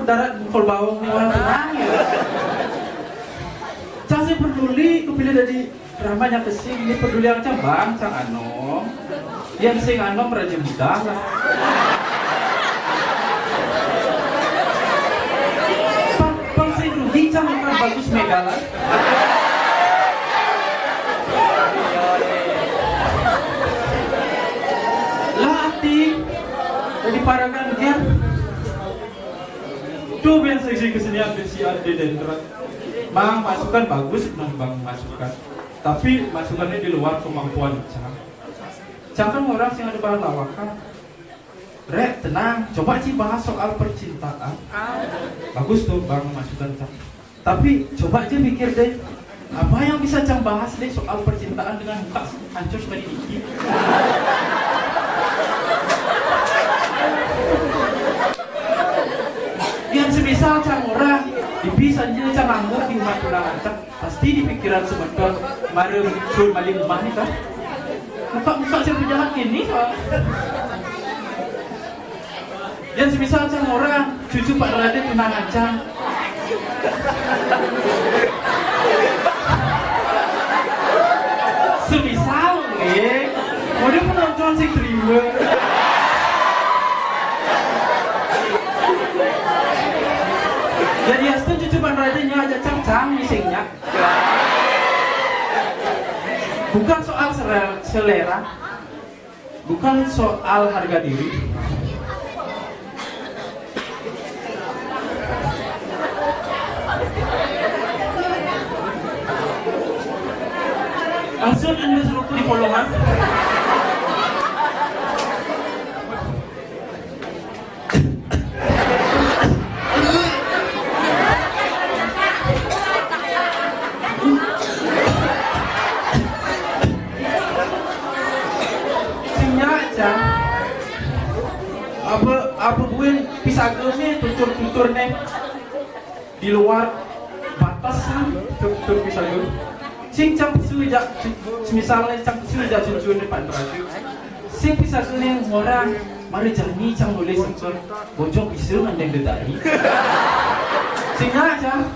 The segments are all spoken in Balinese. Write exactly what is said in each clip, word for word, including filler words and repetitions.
Darat bungkol bawang ni orang tenang ya. Cang sing peduli, kepilih dari drama nya ke sing, ni peduli ang cang bang, cang anom. Yang sing anom raja muda lah. Pang, pang sing rugi cang bukan bagus mega lah. Lah ati, jadi paragan dia. Tuh, ben seksi kesenian besi ade dendrat. Bang, masukan bagus, bang, bang, masukan. Tapi masukannya di luar kemampuan cang. Cang kan orang sing ada bahan lawakan. Rek, tenang. Coba ci bahas soal percintaan. Bagus tuh, bang, masukan cang. Tapi coba aja pikir deh, apa yang bisa cang bahas deh soal percintaan dengan muka hancur sekali dikit. Yang semisal cang orang, dibi sanjil cang nganggur di rumah tunangan cang, pasti di pikiran semeton, mare sun maling rumah ni kan. Muka-muka siapa jahat kini soal. Yang semisal cang orang, cucu Pak Rade tunangan cang. Semisal, eh, mau dia penonton sing terima. Jadi astu cucu Pak Rade nya aja cang cang misingnya. Bukan soal selera, selera. Bukan soal harga diri. Langsung anda suruh di polongan. Sing nya cang. Apa, apa buin pisaga ni tutur-tutur ni di luar batas ni, tutur-tutur pisaga. Sing cang pesu jak, semisal ni cang pesu jak cucu ni pan beradu. Sing pisaga ni orang mari jani cang boleh sensor bojong bisa ngandeng dedari. Sing nya cang.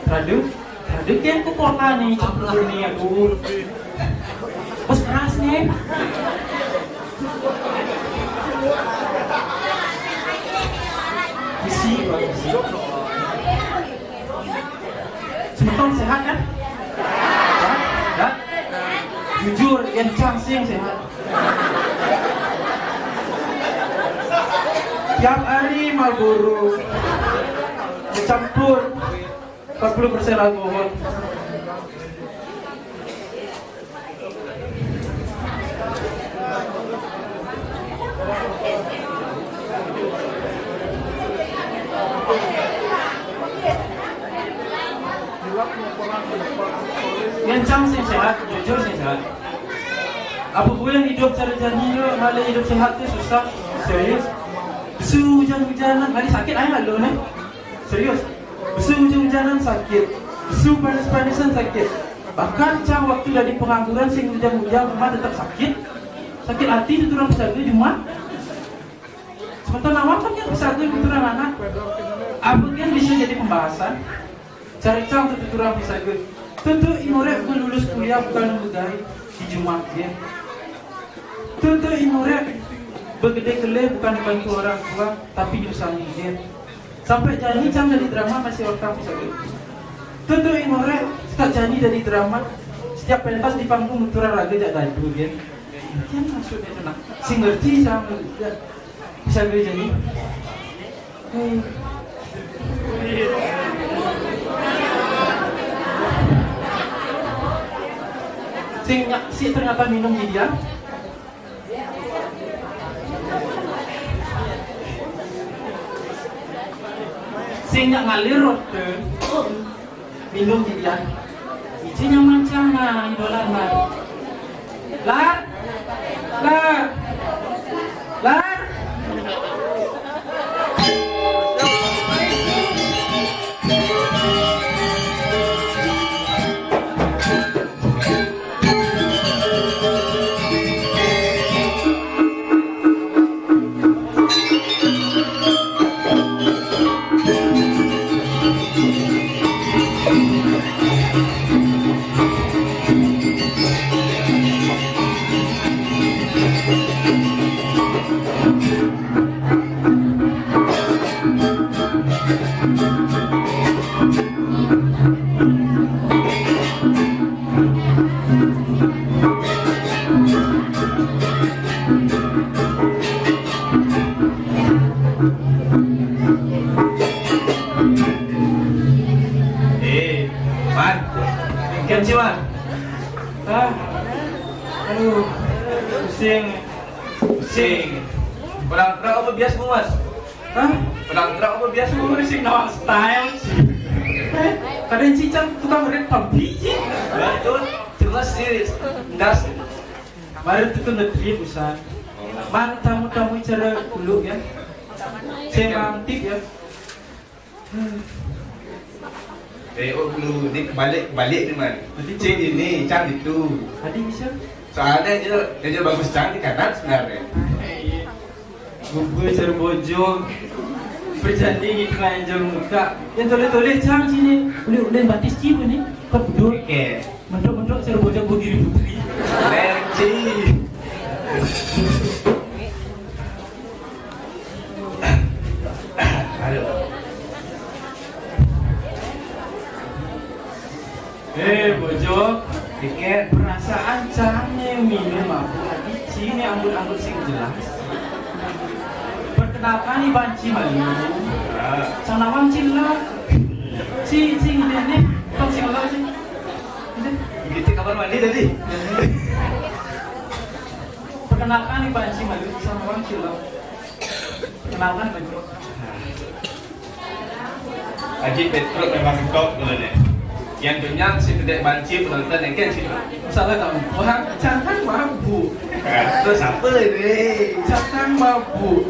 Radu, radu kian ku kota ni campur ni aku. Bos keras ni. Besi, besi. Semeton sehat kan? Sehat? Sehat? Jujur, yang cang sing sehat. Tiap hari Marlboro dicampur empat puluh persen alkohol. Ngencang sing sehat, jujur sing sehat. Apa buin hidup cara jani tu, malah hidup sehat tu susah. Serius. Besu hujan-hujanan, hari sakit ai lalu ni. Serius. Besu hujan-hujanan sakit. Besu panas-panasan sakit. Bahkan cang waktu jadi pengangguran sing hujan-hujan rumah tetap sakit. Sakit hati tu orang pesaga cuma. Sementara awak kan yang pesaga tu orang anak. Apa kan bisa jadi pembahasan? Cari cang tu tutur orang pesaga. Tutur inorek pun lulus kuliah bukan nunggu gaji di Jumat dia. Tutur inorek bergede kele bukan dibantu orang tua tapi nyusahi dia. Sampai jani cang dari drama masih orang pesaga. Tutur inorek sekat jani dari drama setiap pentas di panggung mutur raga jak dadu dia. Kan maksudnya tu nak. Sing ngerti sama dia. Pesaga jani. Sing nyak, si ternyata minum di dia. Sing nyak ngalir rote. Minum di dia. Ije nyaman cang na idola na. Lar. Lar. Lar. Eh, Man. Kan si Man. Ah. Aduh, pusing. Pusing. Perang-perang apa biasa, Mas? Hah? Perang-perang apa biasa? Pusing nawang style. Eh, kadang cicang tukang red pabrik sih. Betul. Terus sih, das. Baru tuh tuh negeri pusat. Mana tamu-tamu cara dulu ya? Saya mantip ya. Eh, oh, lu ni kebalik, kebalik ni, Man. Tadi cik ini, Cang itu. Tadi bisa? Soalnya dia, dia bagus Cang di kanan sebenarnya. Bubur cara bojong. Berjandi gitu kan yang jual muka. Yang tulis-tulis Cang sini. Boleh, boleh batis ciba ni. Kau betul. Oke. Mentok-mentok cara bojong berdiri putri. Leci. Aduh. Eh, bojong. Tiket. Perasaan Cang ni minum mabuk lagi. Cini anggut-anggut sing jelas. Perkenalkan ni banci malu. Ah. Cang nawang cila. Ci, ci, ini ni. Tong sing lo ci. Gitu kamar mandi tadi. Perkenalkan ni banci malu. Cang nawang cila. Perkenalkan banci. Haji Petruk memang top dulu deh. Yang kenyang si kedek banci penonton yang kan sih. Masalah kamu, wah, jangan mabuk. Terus apa ini? Jangan mabuk.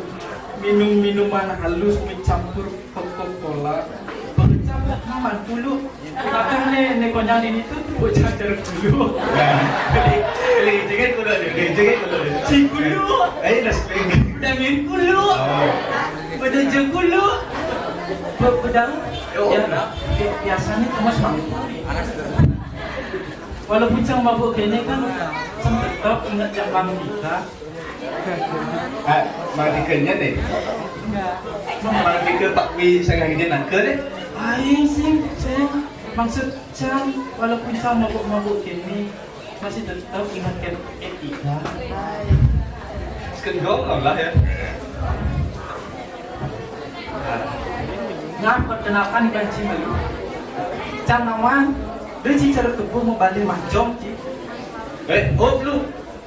Minum minuman halus mencampur Coca-Cola. Bercampur aman dulu. Makanya ni konyang ini tu bocah cara dulu. Boleh, boleh, jangan dulu, boleh, jangan dulu. Si dulu. Eh, dah spring. Dah main dulu. Oh. Pada je dulu. Pe-, pedang. Oh, ya, nah. Bi-, biasanya cuma semangkuk. Walaupun cang mabuk kene kan, cang tetap ingat cabang kita. Ah, mardikanya deh. Enggak. Mardika Pak Wi sangat gede nangka deh. Aing sih, cang. Maksud cang, walaupun cang mabuk-mabuk kene, masih tetap ingatkan etika. Sekedong lah ya. Nah, perkenalkan ikan cing dulu. Cang nawang, dia ci cara kebun mau balik mahjong, ci. Eh, oh, belum.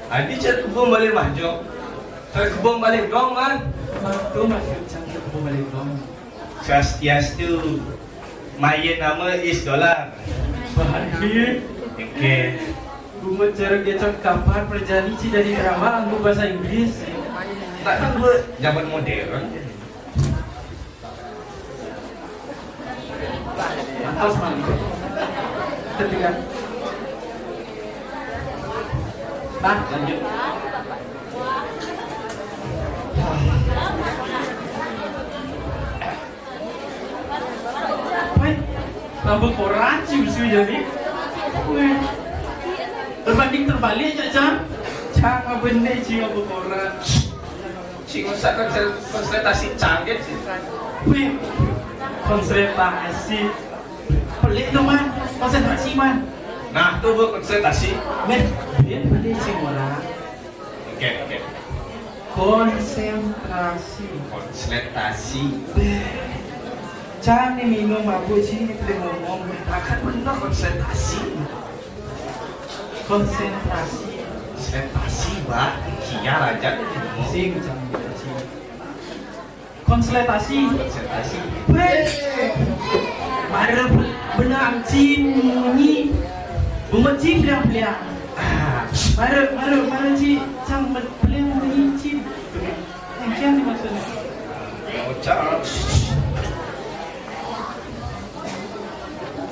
Adi cara kebun balik mahjong. Cara kebun balik dong, kan? Nah, tu maksud cang cara kebun balik dong. Swastiastu. Mayen nama is dolar. Bahagia. Oke. Bungut cara kecap kapar perjani ci dari drama anggo bahasa Inggris. Tak kan gue zaman modern. Atas mana? Ketiga. Nah, lanjut. Weh, rambut koran ci bisi jadi. Weh. Berbanding terbalik aja, Cang. Cang, apa ni ci rambut koran? Ci, masa konsul-, konsultasi canggih ci. Weh, konsultasi. Pelik tu, Man. Konsentrasi, Man. Nah, tu buat konsultasi. Weh, dia pelik ci orang. Oke, oke. Konsentrasi. Konsultasi. Beh. Cang ni minum mabuk sini boleh ngomong. Akan benar konsultasi. Konsentrasi. Konsultasi, Pak. Siar aja ni ngomong. Sing, Cang, sing. Konsultasi. Konsultasi. Weh. Mara benang cin munyi. Bungut cin peliang-peliang. Ah. Mara, mara, mara ci, cang peliang munyi cin. Yang kian ni maksudnya. Yang ucap.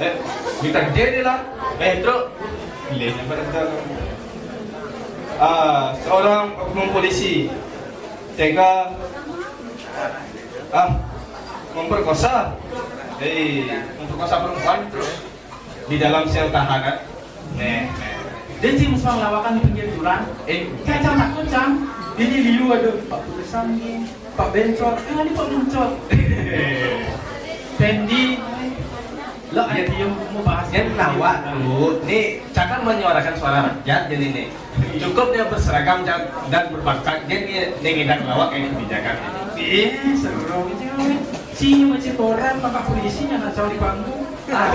Eh, minta dia ni lah. Eh, teruk. Boleh ni pada kita. Ah, seorang oknum polisi tega, ah, memperkosa. Eh, memperkosa perempuan terus di dalam sel tahanan. Nih, nih. Dia cing suang lawakan di pinggir jurang. Eh, cang, cang takut, cang. Ini liu ada Pak Putri Sanggi, Pak Bencot, yang ada Pak Bencot. Pendi, lo ada yang mau bahas. Yang lawak dulu, nih, jangan menyuarakan suara rakyat jadi nih. Cukup dia berseragam dan, dan berpangkat, dia nih, dia ngidang lawak kayak kebijakan. Eh, seru. Si macam orang, maka polisinya nak cari panggung. Ah.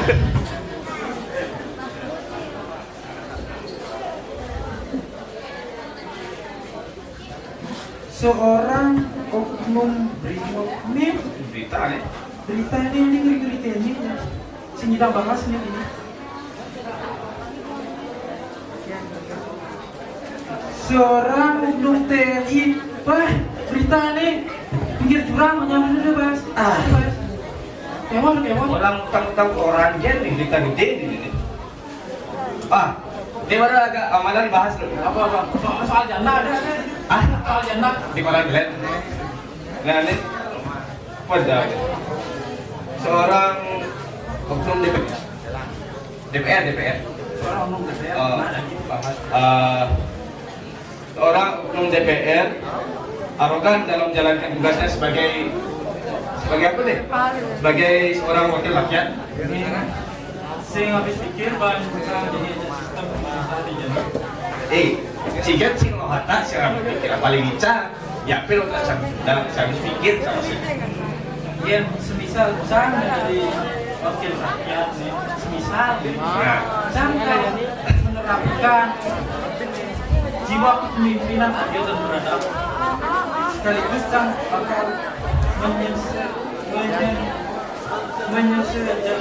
Seorang oknum brimob nih. Berita nih. Berita nih, ini ngeri-ngeri nih. Sing kita bahas nih ini. Seorang oknum T N I, bah, berita nih. Pinggir jurang, jangan dulu, Bas. Ah. Bas. Kemon, kemon. Orang utang-utang orang dia nih, berita gede nih. Ah, ini baru agak amalan bahas dulu. Apa, apa? Soal, soal janda ada, ada. Ah? Soal janda. Di koran Glenn. Nah, ini pada seorang oknum D P R. D P R, D P R. Seorang oknum D P R. Eh, mana lagi bahas? Eh, seorang oknum D P R arogan dalam menjalankan tugasnya sebagai, sebagai apa nih? Sebagai seorang wakil rakyat. Sing habis pikir, Bang, bukan jadi sistem pemerintahan di Jawa. Eh, si Jan sing lo hata, si orang pikir apa lagi, Cang? Ya, tapi lo tak, Cang, dah, Cang habis pikir, Cang sih. Ya, semisal Cang jadi wakil rakyat nih, semisal nih. Nah. Cang kayak menerapkan jiwa kepemimpinan adil dan beradab. Sekaligus Cang bakal menyelesaikan, menye-, menyeseja-,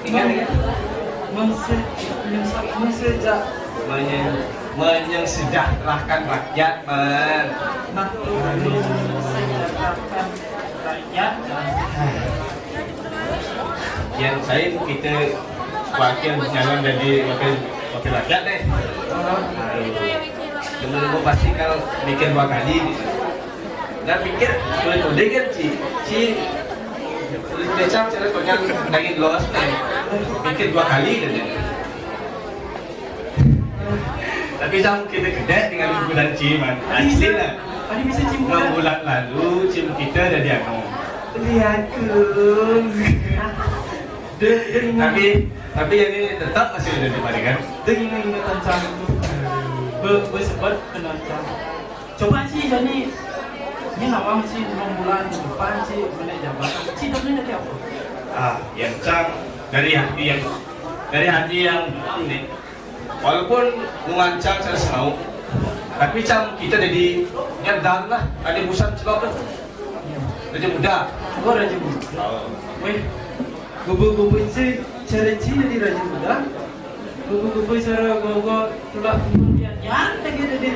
Ingat, ingat. Mense-, mense-, menseja-, Menye-, menyesejahterakan rakyat, man. Nah, mensejahterakan rakyat, man. Yang saya kita wakil nyalon jadi wakil, wakil rakyat deh. Aduh. Dulu pasti kalau mikir dua kali. Nah, pikir, boleh tuh deh kan, Ci. Ci, tulis becak, cara pengen daging los, nih. Pikir dua kali, deh. Tapi Cang kita gede dengan bulan Ci, man. Asli lah. Tadi bisa Ci. Enam bulan lalu, Ci kita ada di anu. Lihat, Kung. Tapi, tapi yang ini tetap masih ada di Paringan. Itu ingat-ingatan Cang itu. Be-, bersebut kenal Cang. Coba sih, jadi ini nawang sih, enam bulan ke depan sih, menaik jabatan. Sih, demi nanti apa? Ah, yang Cang dari hati yang, dari hati yang ini. Walaupun ngungancang saya senau, tapi Cang kita jadi nyadar lah, ada busan celok tu. Raja muda. Oh, raja muda. Oh. Weh, gubu-gubu sih, cara Ci jadi raja muda. Gubu-gubu cara gogo tulak kemudian. Yang lagi tadi.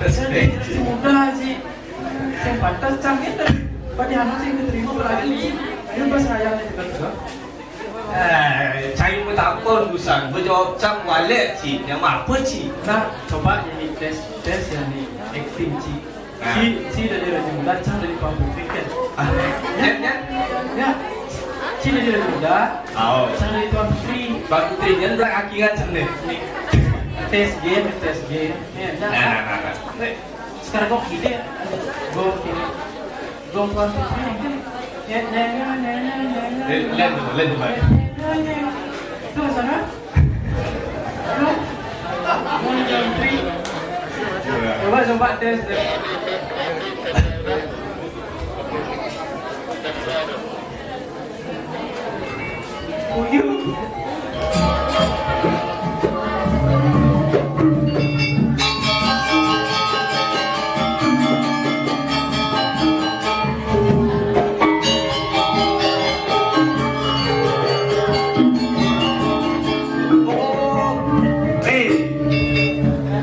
Jadi raja muda sih. Saya pantas Cang kita. Pada anak sih keterima berani. Dia pas sayang juga. Eh, cari bertakon busan, berjawab Cang balik, Ci. Yang apa, Ci? Nah, coba jadi tes, tes yang di acting, Ci. Nah. Ci, Ci dari Raja Muda, Cang dari Tuan Putri, kan? Ah, ya, ya. Ya. Ci dari Raja Muda, oh. Cang dari Tuan Putri. Tuan Putri, yang belakang kan, Cang, nih. Tes game, tes game. Ya, ya. Nah, nah, nah, nah. Weh, sekarang kok gini ya? Go gini. Go Tuan Putri, gini. Ya, ya, ya, ya, ya, ya, ya. Eh, lihat dulu, lihat dulu, Pak. Ya, ya, ya, ya. Tuh, sana. Tuh. Go Tuan Putri. Coba, coba tes deh. Oh, eh,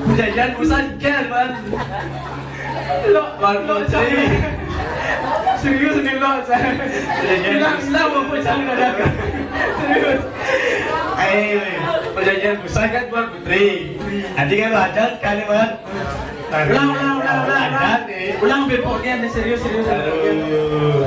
perjanjian busan kan, man. Lo, lo, lo, serius. Serius ni lo, saya. Serius. Bilang, bilang, apa cara nak dapat? Serius. Eh, perjanjian besar kan buat putri. Nanti kan lo ajar sekali, man. Ulang, ulang, ulang, ulang, ulang. Ajar ni. Ulang bepoknya ni, serius, serius. Aduh.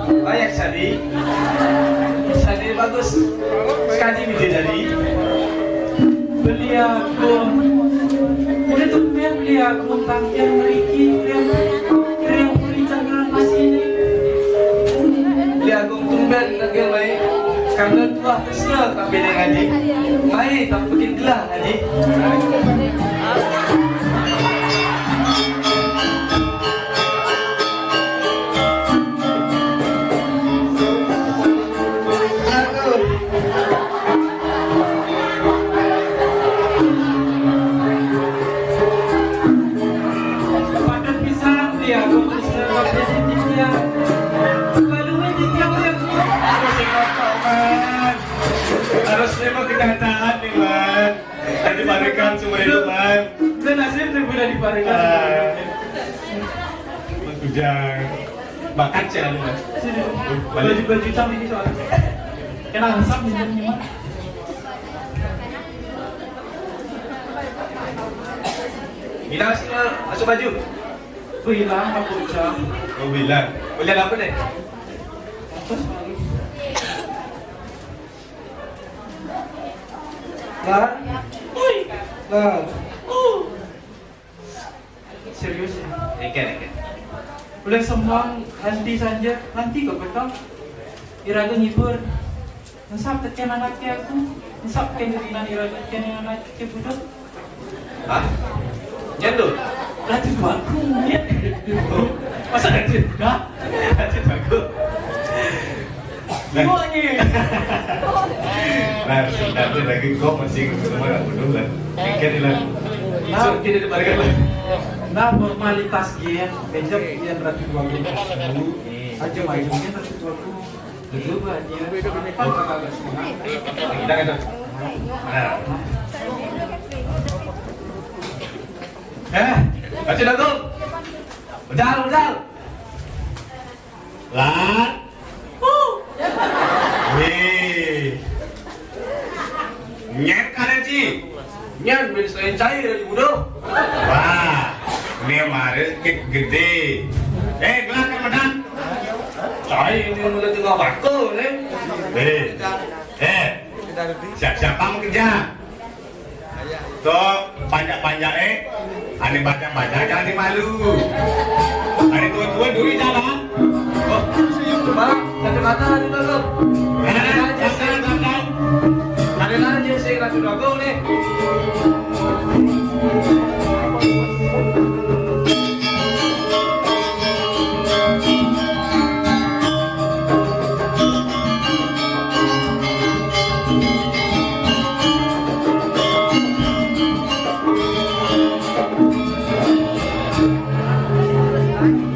Layak sadi. Sadi bagus. Sekali bidadari. Beli Agung. Udah tuh, Beli Agung, tangkian meriki, keren, keren, beri canggilan masih ini. Beli Agung tumben lagi mai. Karena tuah kesel tapi dengan ngaji. Mai tak bikin gelah ngaji. Padat pisan dia, aku terus lewat di titik dia. Lalu ini dia, dia. Harus lewat, Man. Harus lewat kenyataan nih, Man. Tadi parekan seumur hidup, Man. Udah nasib nih, udah diparekan. Ah. Mas Ujang. Bakat sih anu, Man. Sini. Balik. Baju-baju cam ini soalnya. Kena asap nih, Man. Gila sih, masuk baju. Bilang aku cam. Oh, bilang. Bilang apa deh? Apa sih? Lah? Lah? Serius ya? Oke, oke. Boleh semua nanti saja, nanti kok betul. Iraga ngibur. Ensap teken anaknya aku, ensap teken dirinan iraga teken anaknya budak. Hah? Nyen tuh? Ratu aku, ya. Masa ratu? Hah? Ratu aku. Nah. Gua nih. Nah, tapi lagi kok masih ketemu anak bodoh lah. Mikir lah. Nah, so, kita di barikan lah. Nah, formalitas dia, bejak dia ratu dua belas. Aja maju dia ratu dua belas. Betul, Pak. Dia apa kagak semangat? Kita itu. Nah. Eh, ratu dua belas. Udah, udah. Lan. Wih. Nyet kanan, Ci. Nyan, bin selain cair, Ci Budo. Wah, ini mare kit gede. Eh, gelar kan medang. Cair ini mulai tengah bako, nih. Eh, eh, siap-siap mau kerja. Tuh, panjak-panjak, eh. Ane baca-baca, jangan dimalu. Ane tua-tua dulu jalan. Oh, coba, kacamata ane dulu. Nah, nah, nah, nah. Ada aja sih, Ratu Dago nih.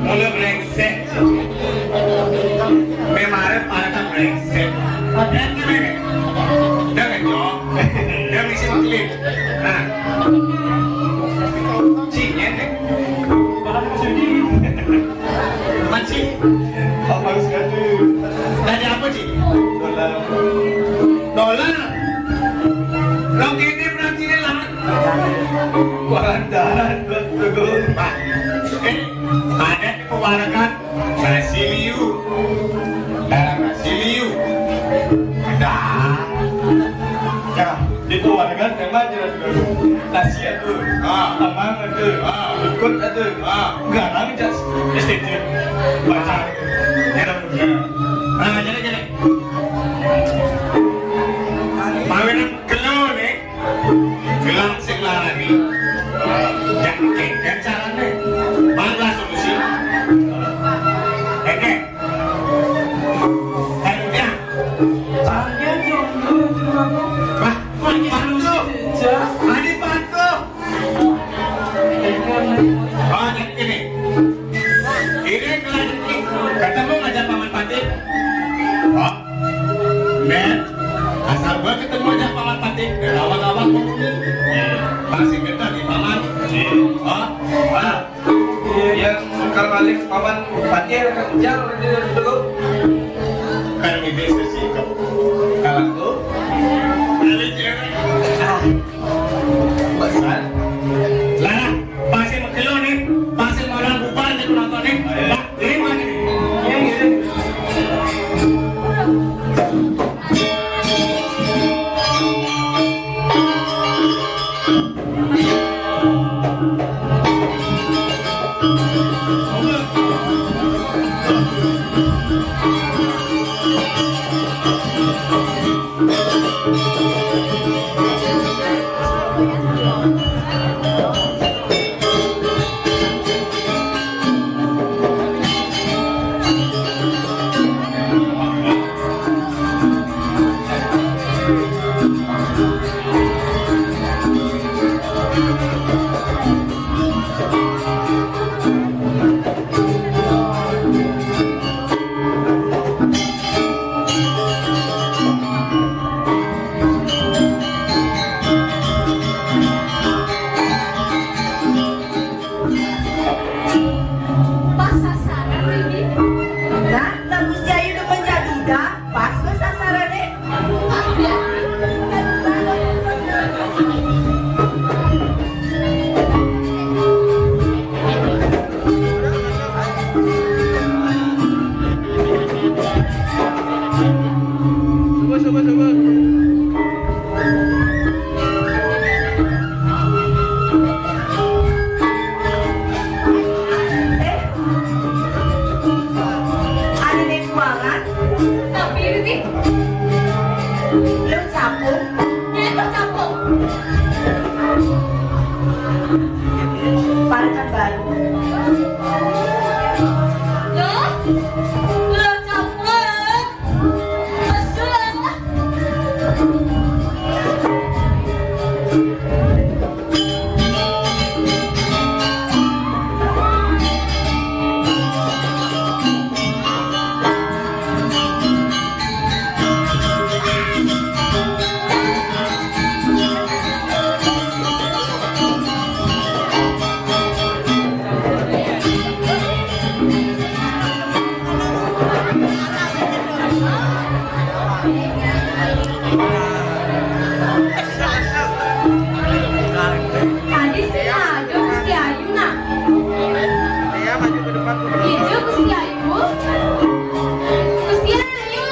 Mula brengsek. Memare para kan brengsek. Brengsek. Udah kencok. Udah misi maklin. Nah. Cingen deh. Mana sih? Apa sekali? Tadi apa, Ci? Dolar. Dolar. Lo kene berarti ini lah. Kuaran darat, betul. Pak, eh, ada di pewarangan Brasilia. Daerah Brasilia. Ada. Ya, di pewarangan memang jelas baru. Nasi ada. Ah. Tamang ada. Ah. Ikut ada. Ah. Garang jas. S T T. Baca. Ya, ya. Nah, jadi, jadi. Mawinan kelo nih. Gelang sing larani. Jan kengken carane. Malah solusi. Oke. Oke. Saya jomblo, jomblo. Wah, wah, ini patuh. Ini patuh. Oh, jadi gini. Ini kalau ketemu ngajak Paman Patih. Oh. Men, asal gua ketemu aja Paman Patih, dari awal-awal gua ngomong. Masih minta di Paman. Oh, ah. Yang kalau balik Paman Patih akan kejar dia dulu. Kan ini sesi ke kalau gua. Balik ya. Pesan. Lah, pasti makelo nih, pasti malam bubar nih penonton nih. Pak, terima nih. Iya, iya. Orang. Tapi ini. Lu capung. Ini tuh capung. Parekan baru. Loh? Loh, capung. Masuk. Tadi sih ada Gusti Ayu, nah. Iya, maju ke depan. Iya, Gusti Ayu. Gusti Ayu. Gusti Ayu.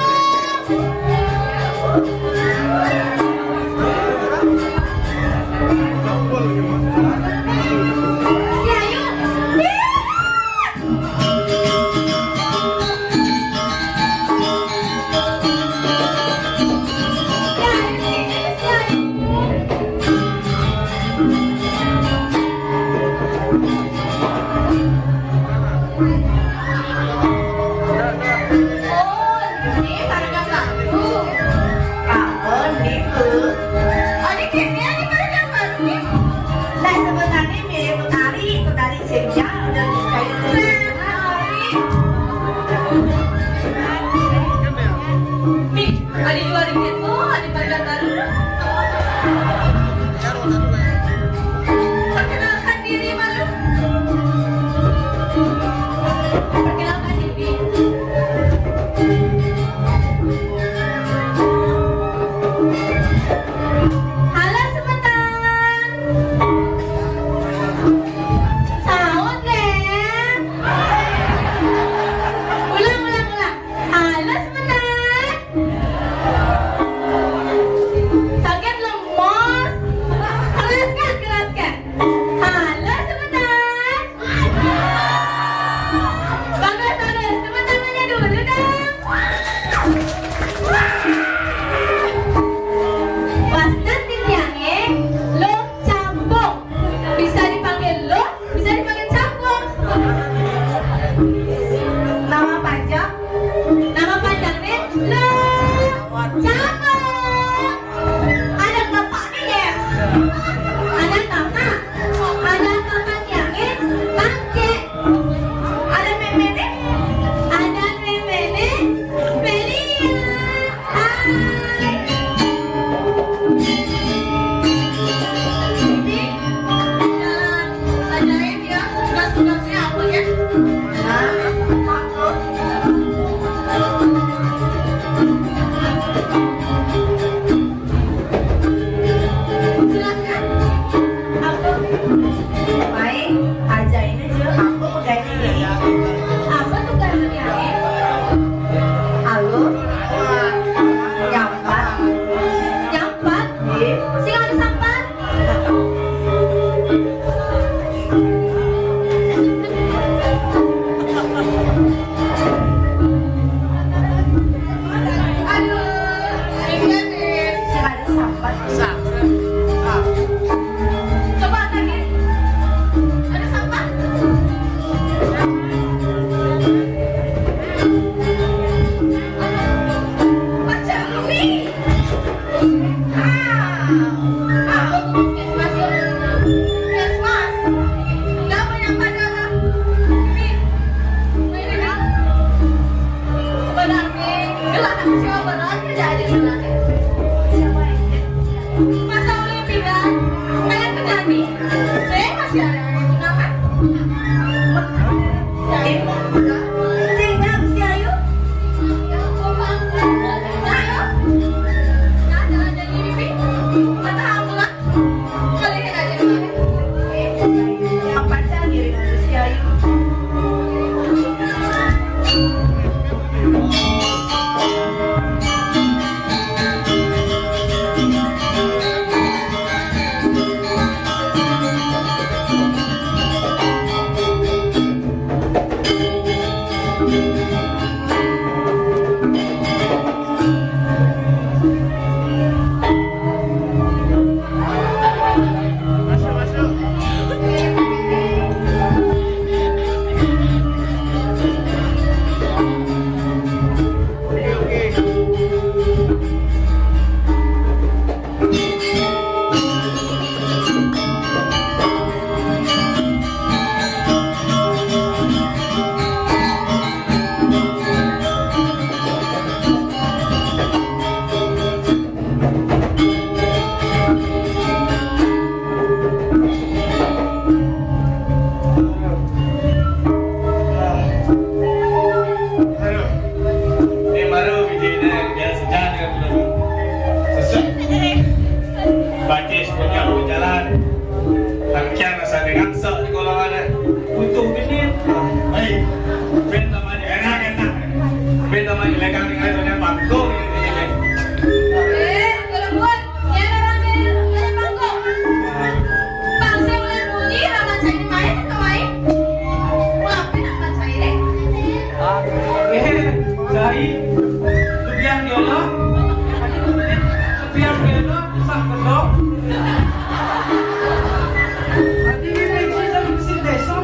Oh, ini baru yang baru. Oh, ini tuh. Oh, ini kayaknya ini baru yang baru nih. Nah, sebenarnya mirip penari, penari senja, udah kayak gitu. Nih, ada juga di situ, ada baru yang baru. Perkenalkan diri, Mas. Perkenalkan diri. Halo, sebentar. Saut, Len. Ulang, ulang, ulang. Halo, sebentar. Saget lemos. Keraskan, keraskan. Halo, sebentar. Bagus, bagus. Tepuk tangannya dulu dong. Wastan titiangé, Luh Capung. Bisa dipanggil Luh, bisa dipanggil Capung. Nama panjang? Nama panjangnya Luh Capung. Ada bapaknya ya? Ada kakak? Ada kakak tiangnya? Kakek? Ada méméné? Ada méméné? Melia. Hai. Ini jalan ajaib ya, tugas-tugasnya apa ya? Nah, Silakan. Apa? Baik, ajain aja. Apa tugasnya? Apa tugasnya? Halo? Nyampat. Nyampat? Iya. Sing ada sampat? Aduh, ingat nih. Sing ada sampat. Coba lagi. Ada sampat? Baca. Wih. Ah, ah, puskesmas ya. Puskesmas. Kenapa yang pada ini? Ini, ini. Sebenarnya, gelar siapa berarti aja gelar. Masa udah pindah? Kayak penyanyi. Saya masih ada yang kenapa? Sehingga usia ayu. Nah, jalan-jalan ini, Pi. Mata aku lah. Kalian aja dulu. Apa aja diri manusia ayu. Ilegal tinggal di panggung ini. Eh, berebut. Ya, orang ini punya panggung. Bangsa ulah bunyi, orang baca ini main atau main? Maafin apa baca ini? Eh, Cai. Kebiang dia lah. Kebiang dia lah, sang kedok. Ati ni Reci sama mesin desa.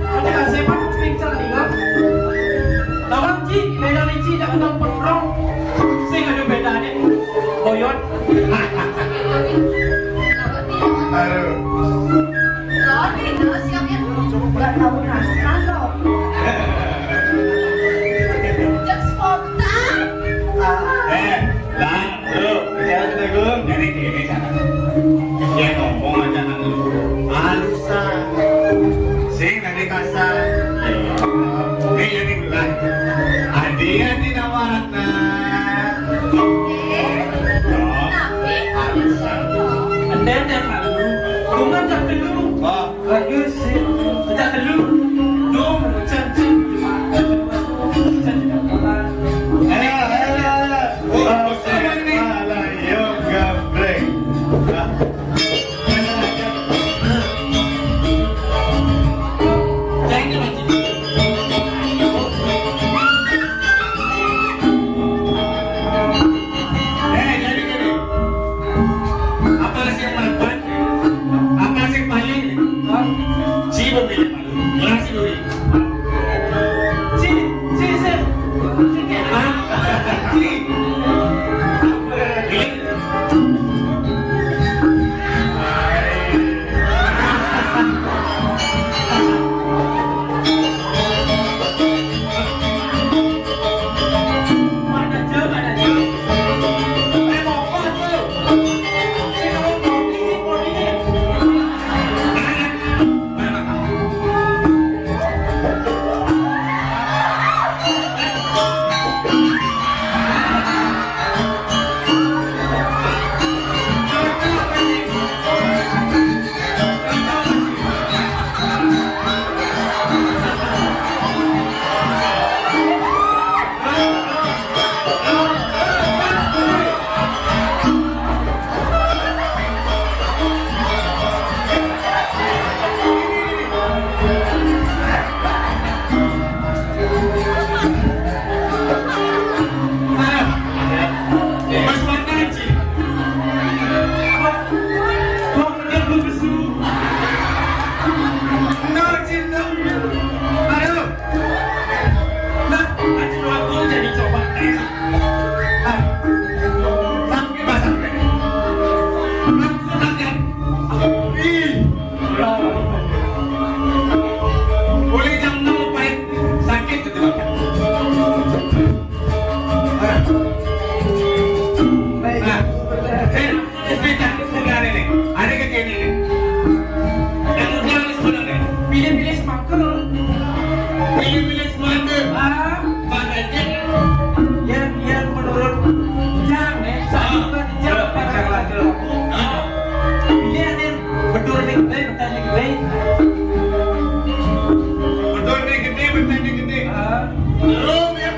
Ada kasih mana pincang ni lah. Lawan Ci, beda Reci dah kena perong. Sing ada beda ni. Boyot. Aduh. Nggak tahu naskah loh. Cek spontan. Eh, lah. Bro, bicara kita, Gung. Jadi gini, cara. Dia ngomong aja nang lu. Halusan. Sing tadi kasar. Ini jadi gelas. Adi, adi nawarna. Tapi halusan. Enden yang malu. Bunga tak dulu. Oh. Bagus sih. Kita dulu. Dong, cantik. Cantik. Ayo, ayo, ayo. Ayo, gabrek. Eh, jadi gini. Apa sih yang merebut? Apa sih paling? Hah? Si pemilik malu. Ngasih duit. Si, si, si. Si, si. Hah? Si. Apa? Ini. Mas Marnanji. Wah, wah, bener lu besu. Bener, Cin, bener. Aduh. Nah, aduh, aku jadi coba tes. Ah. Sampai, Mas, sampai. Langsung aja. Ih. Mulai jam enam pahit, sakit gitu. Nah, eh, cerita sebenarnya nih, ada kejadian nih. Yang udah sebenarnya, pilih-pilih semaker. Pilih-pilih semaker. Ah, makanya yang, yang menurut Jang, ya, satu kan Jang, ah, para laki-laki. Ah. Pilih yang Betul nih, Bray, betul nih, Bray. Betul nih, gedé, betul nih, gedé. Ah. Rum, ya.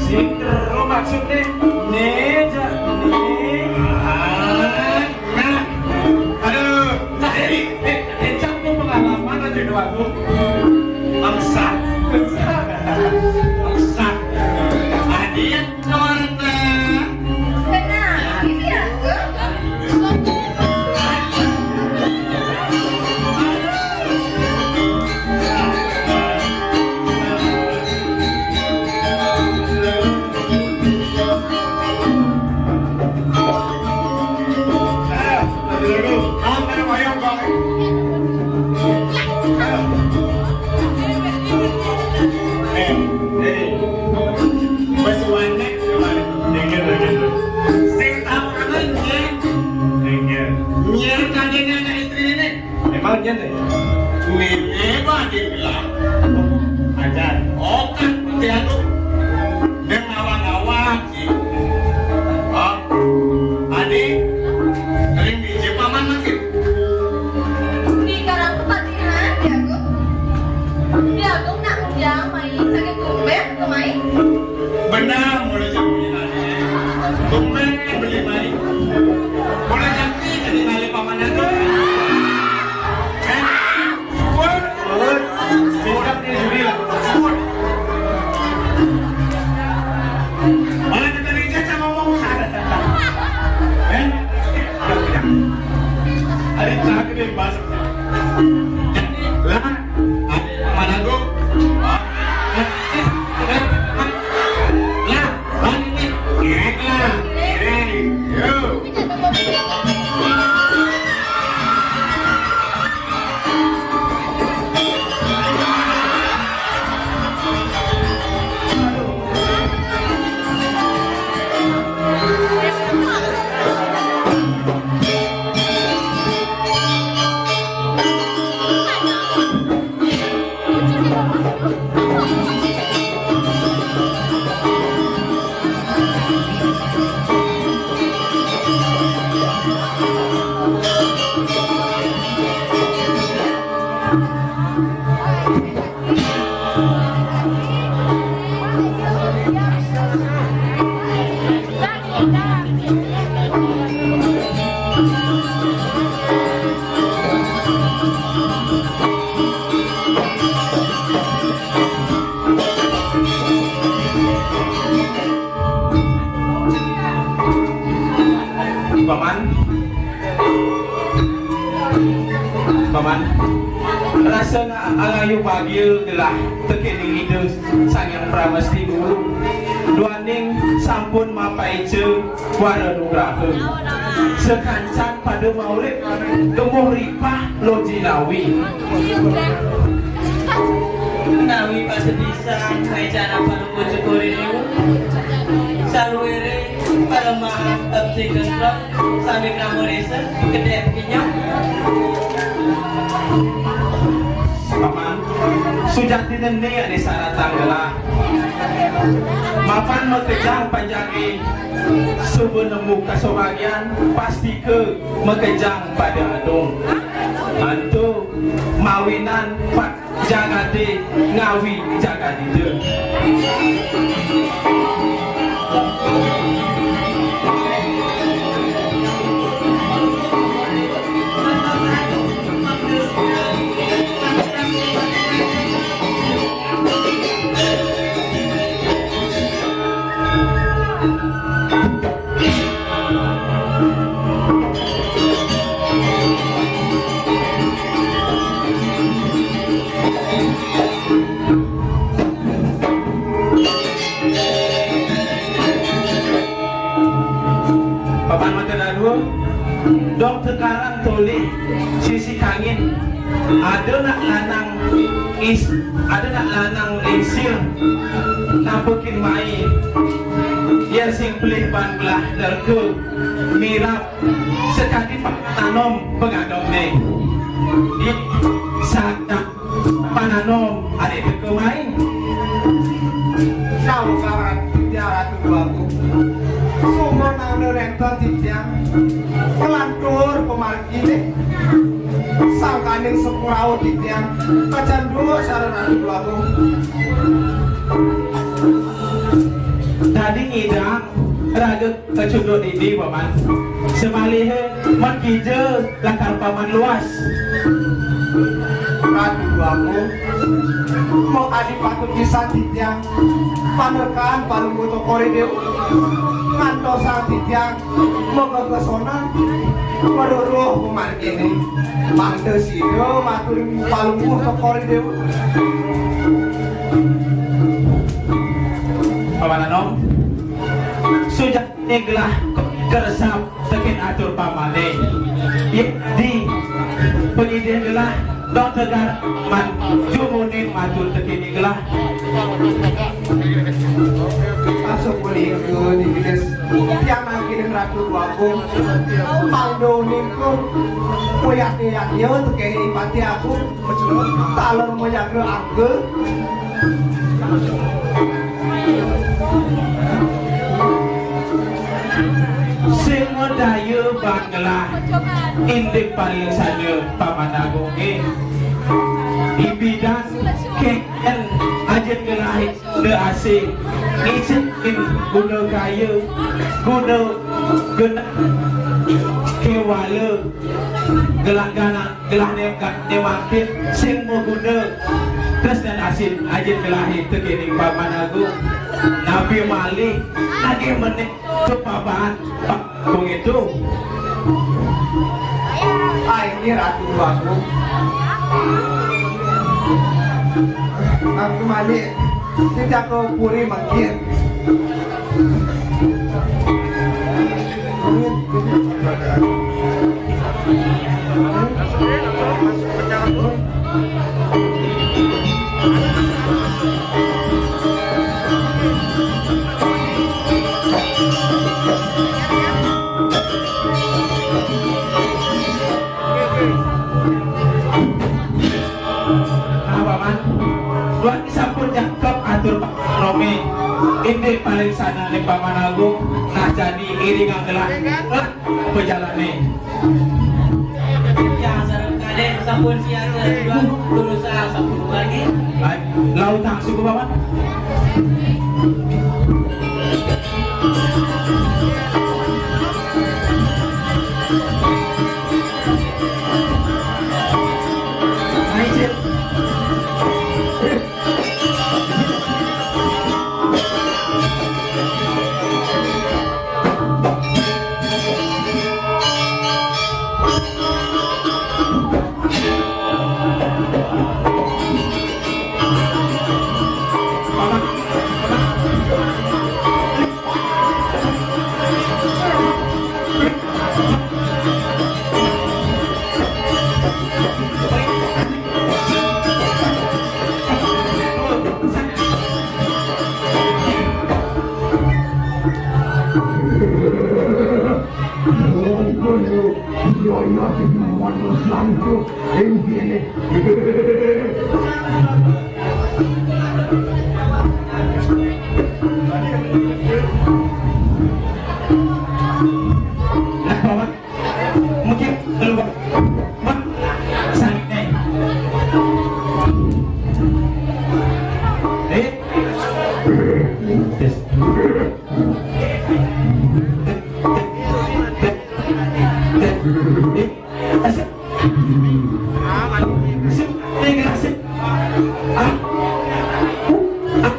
Sing rum maksudnya. Nih, ja-, nih. Ah, nah. Aduh. Nah, ini, eh, eh, Cang tuh pengalaman aja dua aku. Maksa. Maksa. Maksa. Hadiah. Keluarga. Benar, iya. Eh, eh, wis wanek, wanek. Dengker, dengker. Sing tau kangen, Jen. Dengker. Nyen kadene anak istri ini. Emang Jen, deh? Ini mah dibilang. Ajar. Otak, putih anu. Dia ngawang-ngawang. Oh, Adi, kering biji paman makin. Di karang kepatihan, Diagung. Diagung nak undang mai, sakit tumben, kemai. Malah kita di caca ngomong sana. Eh? Ada terakhir nih, Mas. Lah, ada mana gua? Lah, balik nih. Keren lah. Keren. Yo. Paman, Paman, rasana alayu bagia gelah teka ring Ida Sang Hyang Pramesti Guru, duaning sampun mapaica wara nugraha. Sakancan pada maurip gemuh ripah loji nawi. Nawi pasepisan, maican apa luku cekuri niu. Saluiring paramahan abdi kentrong, sami krama resa, gedhe pinyong. Paman, sujatina ene ane saratang gelah. Mapan makejang panjangé suba nemu kasobagian, pastika makejang pada adung. Antu mawinan pat jagaté ngawi jagadita. Papan mata dadua, dong tekaran tolih sisi kangin. Ada nak lanang is, ada nak lanang lingsir, nampakin mai. Yén sing pelih ban gelah nerka, mirab, sakadi pananom panganomné. Di saat pananom ané teka mai. Sawekara titiang Ratu Déwagung. Sumanana nénten titiang nglantur pamarginé. Sangkaning sampun rauh titiang kacanduk sareng Ratu Déwagung. Dadi ngidang raga kacunduk didi, Paman. Samalihé makija lakar Paman luas. Ratu Déwagung, mung adi patut pisan titiang panekan Palungguh Cokor I Déwa. Ngantosang titiang magegesonan maruruh pamarginé. Mangda sida maturin Palungguh Cokor I Déwa. Paman Anom, suja- Né gelah kersap tekén atur pamané. Yén di pangidih gelah dong tegar man jumunin matur tekén gelah. Asapunika, Dibides, tiang nangkilin Ratu Déwagung. Mangda uning ku, puyat-puyatnya tekén Pati Agung. Taler mayaga angga. Sing madaya ban gelah indik pariksanya Paman Agungé. Ibidan kéngkén ajin gelahé da asih ngicén guna kaya, guna genah kéwala gelah ganan. Gelahné, gelahné mangkin sing maguna tresnan asih ajin gelahé tekéning Paman Agung. Nabi malih, nagih menik kepabahan. Begitu. Ai, ini Ratu Agung. Aku malik. Kita ke puri mangkin. Nah, Paman, buat sampun jangkep atur Pak Romi. Indik paling sana nih Paman Agung, nah jadi iringan gelah pejalane. Ya, sareng kadek sampun siap, berusaha sampun lagi. Baik, laut langsung ke Paman. Mungkin keluar. Mak, sakit, eh. Eh. Yes. Eh. Asik. Sip, eh, asik. Ah. Ah.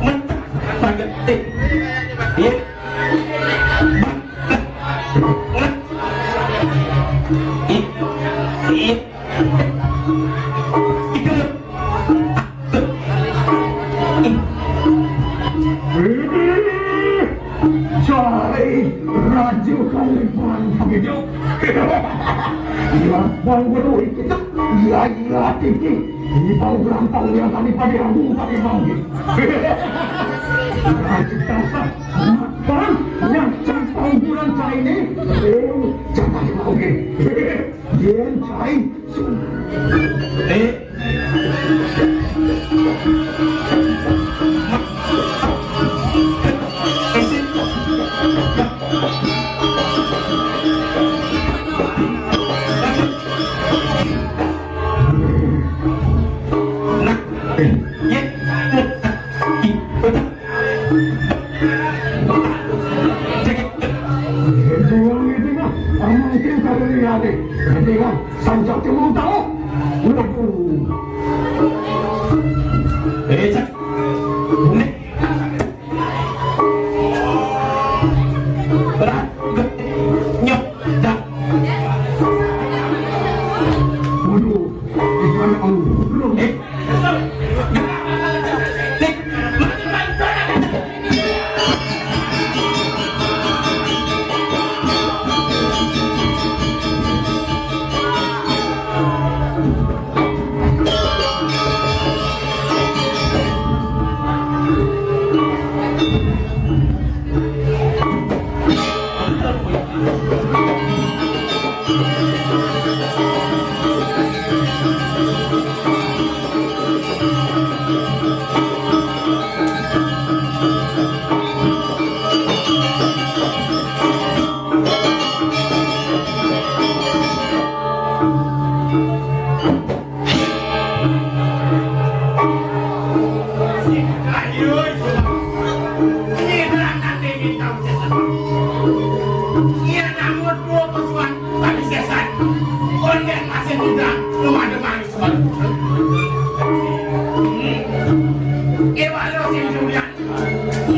Mentah. Pakai. Eh. Iya. Cai raja kalipan hidup. Lampang beruik itu. Iya, iya, tinggi. Ini bau lampang yang kami pada agung pakai bangkit. Raja kasar. Bang, yang campur bulan saya ini, eh, jangan mau, eh. Yen cai. Eh. Nah, eh. Yen. Yen wong ngene mah, ora mungkin karo liyane. Ngene kan, sanjak cemung tau. Waduh. Eh, cak. Nek. Berat. Nyok. Dak. Waduh. Eh, mana kamu? Belum. Eh.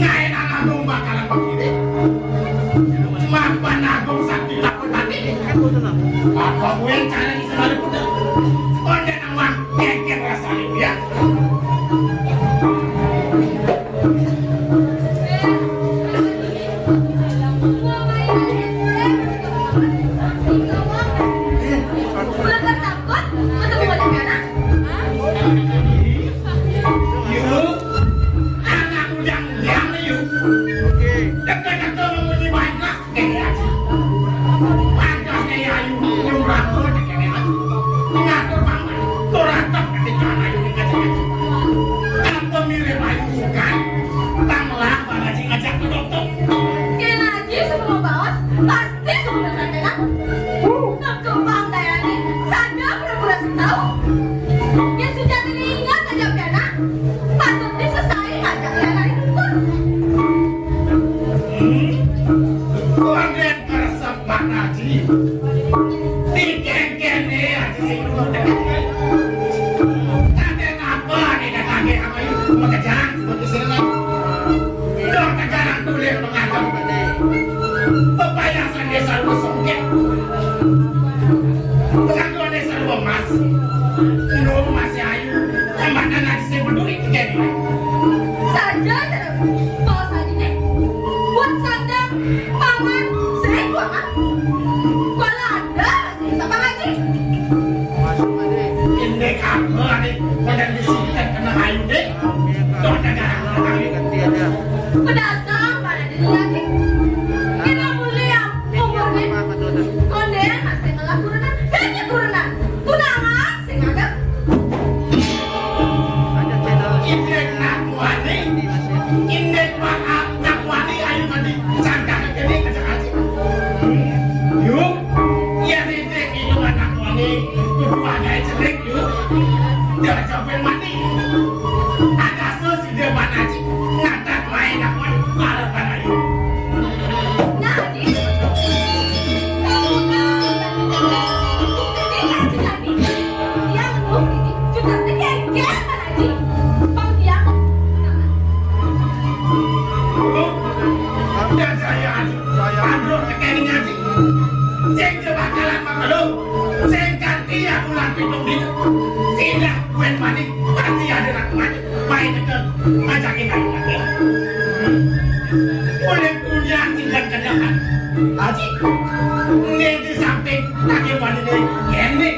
Ayeuna Agung bakalan begini. Mapan Agung sakti takut hati. Apa gue cari selalu putar? Onde nawang ngekek rasanya ya. Udah takut, ketemu ada piana. Yuk, anak udah yang yuk. Oke. Dekat-dekat mau di mana? Kene aji. Pantas kene ayu, nyumrah terus kene aji. Ngatur paman, turatap ketika ayu dikasih aji. Apa mirip ayu bukan? Tang lah, Pak Haji ngajak ke dokter. Kene aji sebelum baos, pasti sebelum sampean. Kembang dayani, sadar pura-pura tahu. Yang sudah teringat aja piana, patut disesali aja piana itu. Hmm? Kode keresep Pak Haji. Dikengkene aja sih. Ada apa nih datangnya sama ibu? Mau kejalan, mau ke sini. Dong kejalan tulen mengadem. Pepayasan desa lu songket. Pengakuan desa lu emas. Lu masih ayu. Tambahkan lagi saya peduli. Saja, kalau saja deh. Buat sadar, paman, saya gua mah. Kalau ada, siapa lagi? Indek apa nih? Badan bisi kan kena ayu deh. Tuh, ada garang ayu. Pedasang pada diri lagi. Kena mulia, umurnya. Kondean masih malah kurenan. Kayaknya kurenan. Tunangan, sing ada. Indek nak wani, indek maaf nak wani, ayu tadi. Santai aja deh, kacang aja. Yuk, ya, indek, ini anak wani. Kudu ada celik, yuk. Dia capek mati. Ada sus, dia mana aja. Ngatak main, nak wani. Marah, marah, yuk. Nah, ini. Kamu tahu, Bang, ini kasih lagi. Dia menurut ini juga tegel, mana sih? Bang, dia. Udah saya anu, anu tekening aja. Sing coba kalah sama lu. Sing ganti aku lampi dong gitu. Sing dah gue panik. Pasti ada nak mati. Main dekat, ngajakin aku lagi. Boleh punya tinggal kenyataan. Haji, ini di samping lagi pada ini. Ini.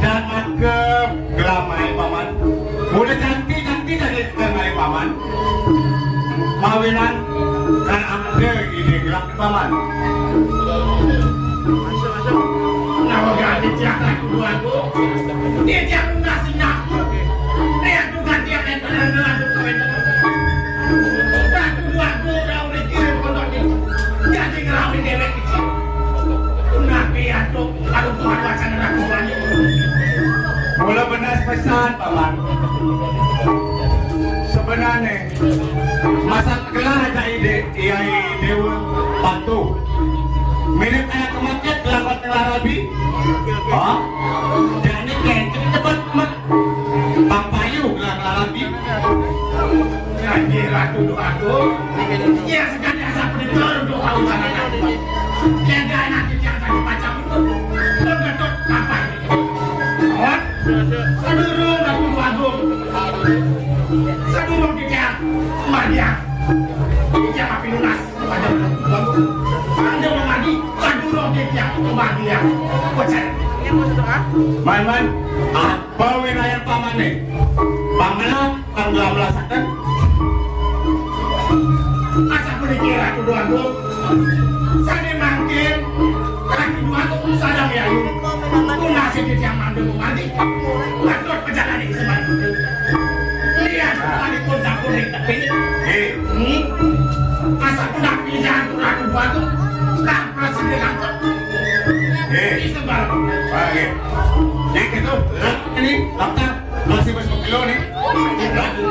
Dan mangke gelamai paman. Udah cantik-cantik dari gelamai paman. Mawinan kan ada ide gelap paman. Kenapa gak ada tiang aku dua aku? Dia tiang nasi naku. Dia tuh ganti yang ada dalam aku kawin. Ratu dua aku udah udah kirim pondok itu. Jadi ngerawin dewek kecil. Kenapa ya tuh? Aduh, Tuhan wacana ratu banyak. Mula benar pesan paman. Sebenarnya masa telah ada ide, iya, ide dewa patuh. Mirip kayak kemaket lawan larabi. Hah? Jadi kayak cepat mak. Bang Payu gelar larabi. Raja Ratu Doago. Iya, sekali asap betul doa utara. Jaga anak yang tadi macam itu. Lo betul apa? Hah? Sadurung Ratu Doago. Sadurung dia. Maria. Dia api lunas. Pada, pada mau mandi, pada roh dia, dia mau mandi ya. Bocah. Man, man, apa wilayah pamane? Pamelah, kan belah-belah saken. Asa kudu kira kudu aku. Sane mangkin, laki dua tuh sadang ya, yuk. Tunas di tiang mandu mandi. Batur pejalan di sebelah. Lihat, tadi pun sampun di tepi. Eh. Hmm? Asa kuda pisan, kuda kuda tuh. Nah, masih dilangkep. Eh. Di sebelah. Baik. Yang itu, lah, ini, daftar. Masih, masih kilo nih. Kuda kuda tuh.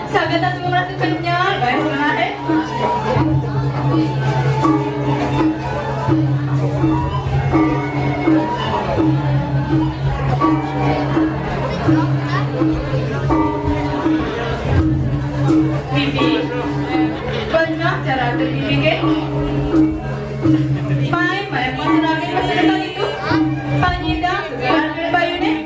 Sambil tas merasa kenyang, guys, mana, eh? Bibi, pernah cara terbibi ke? Mai, mai, pas lagi pas dekat itu, Panjida, Bayu nih.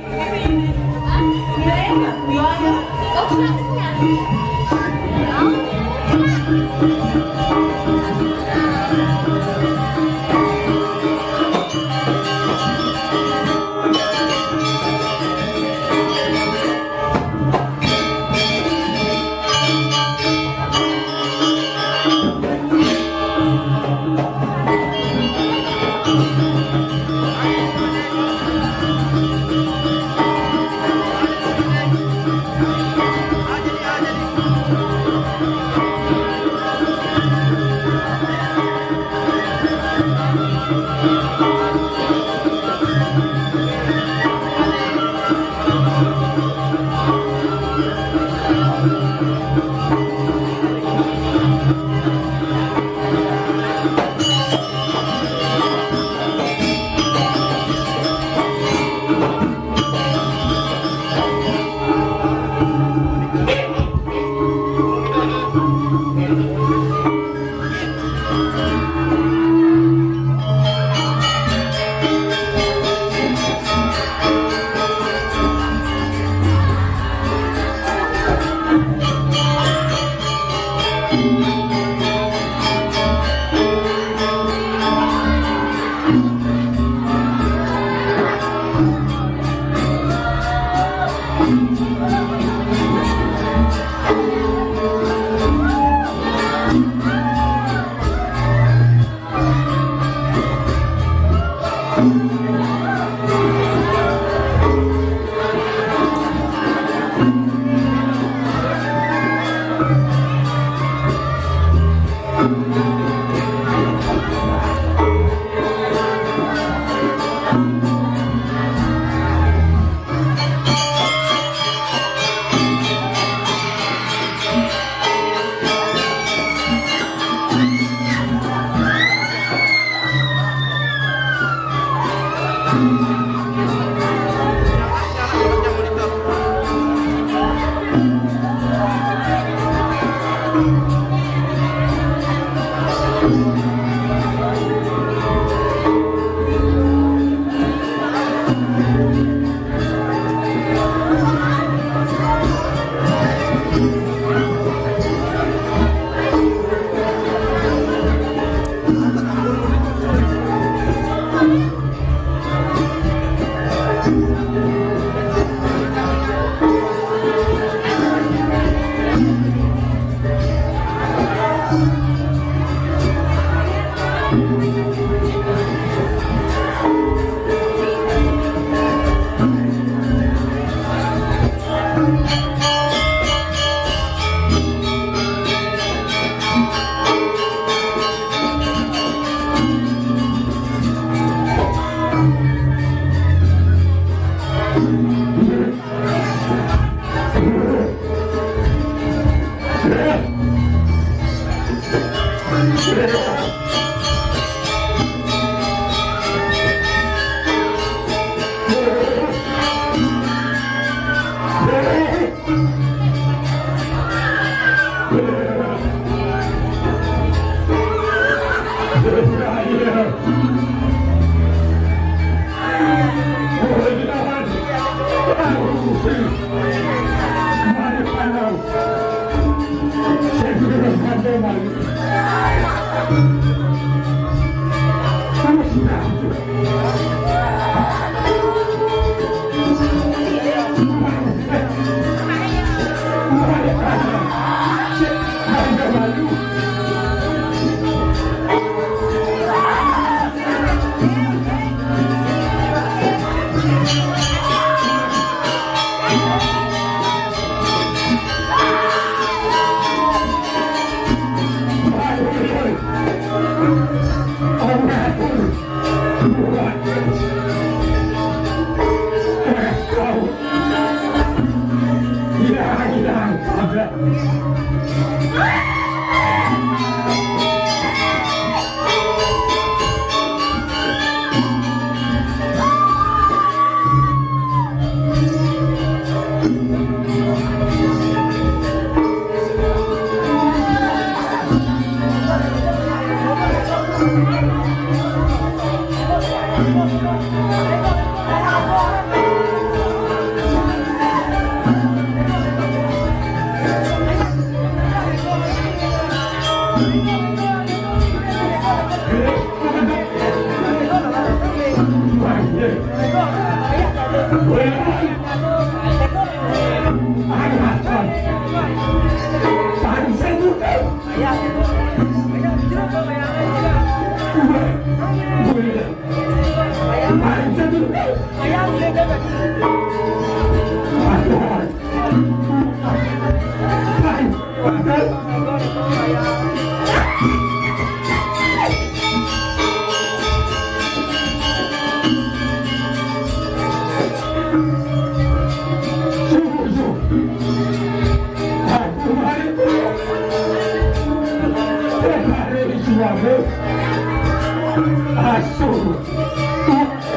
Asu,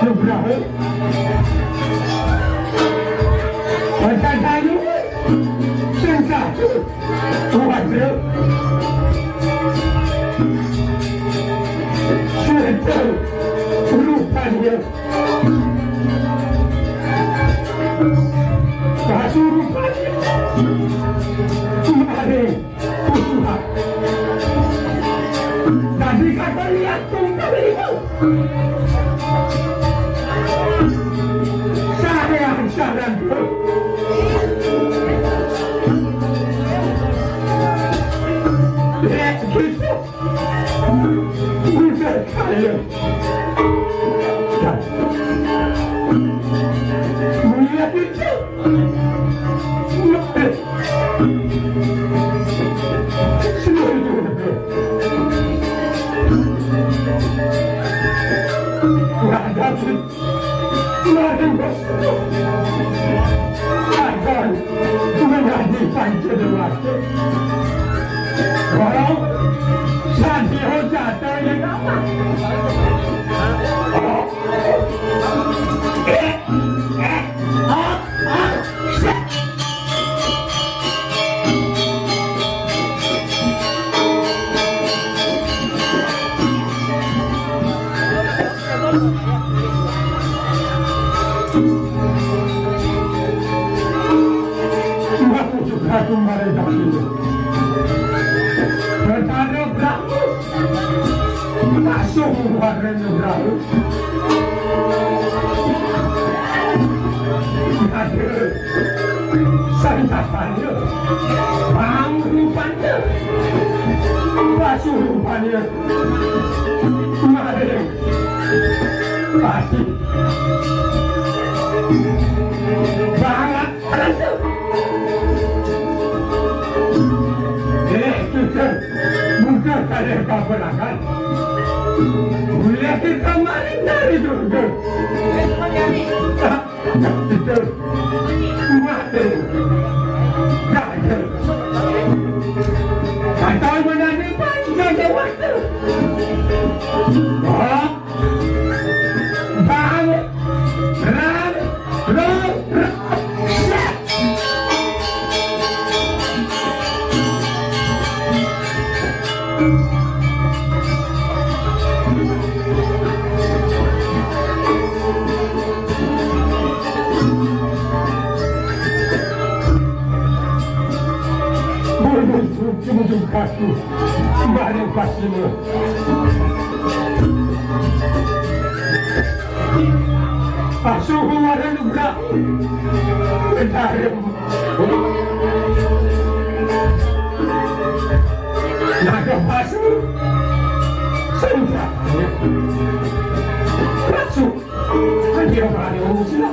nugraha. Wonten kayu sing satu, wajra. Suwita rupanya. Asu rupanya. Maring Tuhan. Dadi katon lihat tungkal itu. Sarean-sarean. Lihat gitu. Udah kaya. Lihat gitu. Akan menjadi panca dewata. Kalau Santi Hojata yang apa? Aku juga kembali ke sini. Bertanya berlaku. Masuk warnanya berlalu. Ada santapannya, bang rupanya, basuh rupanya, maring pati banget. Eh, kita mudah kali kapan akan. Boleh kita maring dari Durga. Kita mati. Raja. Atau menani panjang waktu. Oh. Bang. Ram. Ram. Ram. Menuju, menuju kaki, maring pasina. Pasu kuwaran ugra. Bentarem. Naga pasu. Sentra. Pasu. Anjir, maring sila.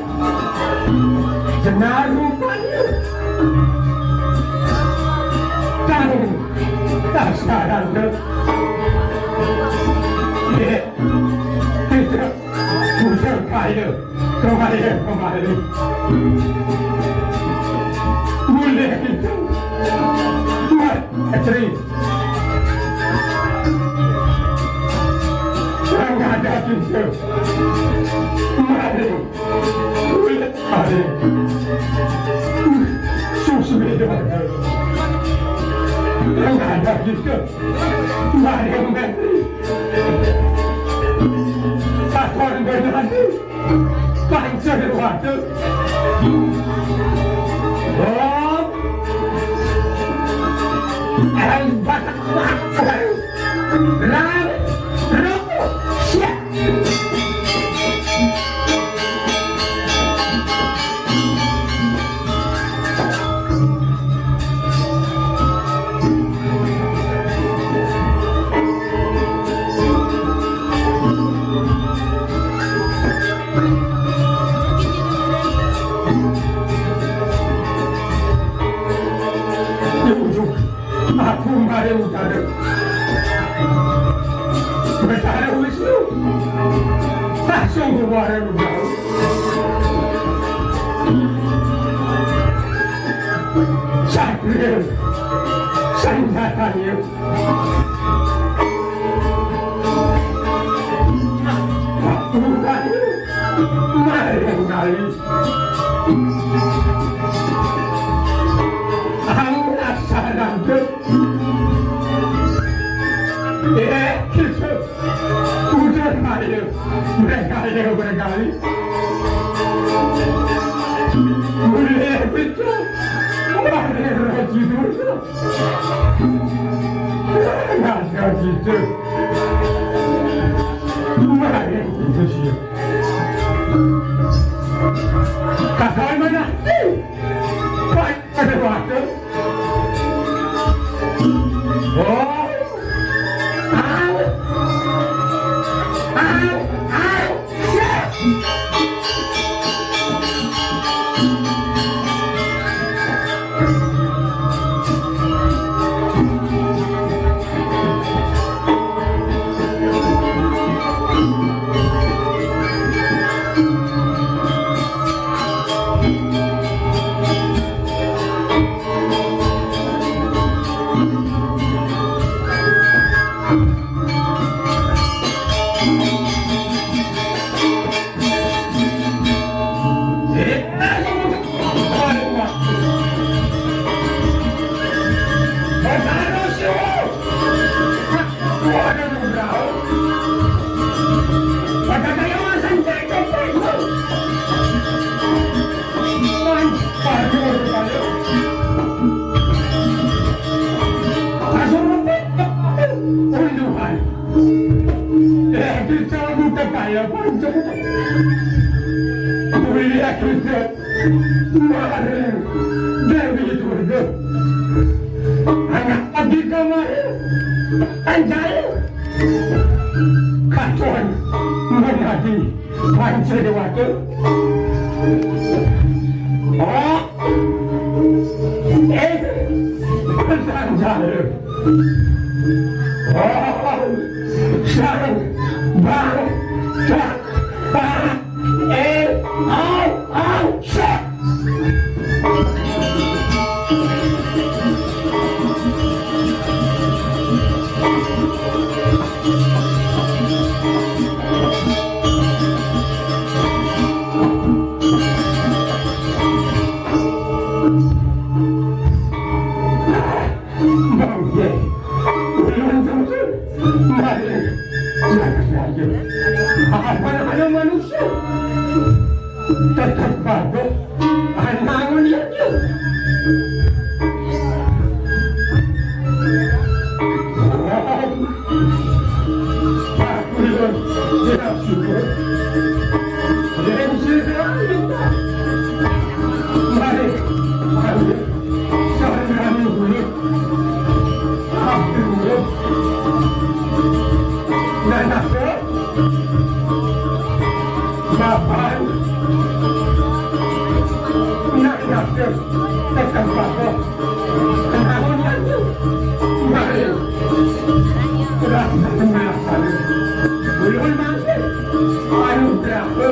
Jenar rupanya. Tahu. Tak sekarang, Dek. Dek. Tidak. Bukan kaya. Kembali, kembali. Boleh kita. Tri. Yang ada kita. Mari. Kulit mari. Susu itu. Yang ada kita. Mari, Menteri. Satuan Bernardi. Panca Dewata. Om. Em, Batak. Ram. Ram. Siap. Di ujung aku mari utara. Betara Wisnu. Langsung keluar dari udara. Satria. Senjatanya. Bukan. Mari kali. Angkat sarang. Eh, kita. Udah kali. Mereka ya, mereka kali. Boleh, betul. Mari, Raji Durga. Ada gitu. Mari, gitu sih. Kakak mana? Pak, ada waktu. Oh. Au. Au. Au. Unduhan. Eh, kita buta kaya panjang. Mulia kita. Mari, Dewi Durga. Anak abdi kamari. Anjay. Katon. Menadi. Panca Dewata. Oh. Eh. Anjay. Oh. Sang. Bang. Sang. Bang. Eh. Au. Au. Sang. Mangke. Ulun sembah. Mari. Jangan saja. Apa ada manusia? Tetap bagus. Anangun ya. Aku ulun tidak suka. Jadi, mari. Mari. Jangan berani dulu. Aku dulu. Dan aku. Bapak. Nak yakin. Tekan bapak. Kenapa aku? Mari. Sudah setengah kali. Belum mati. Anu berapa?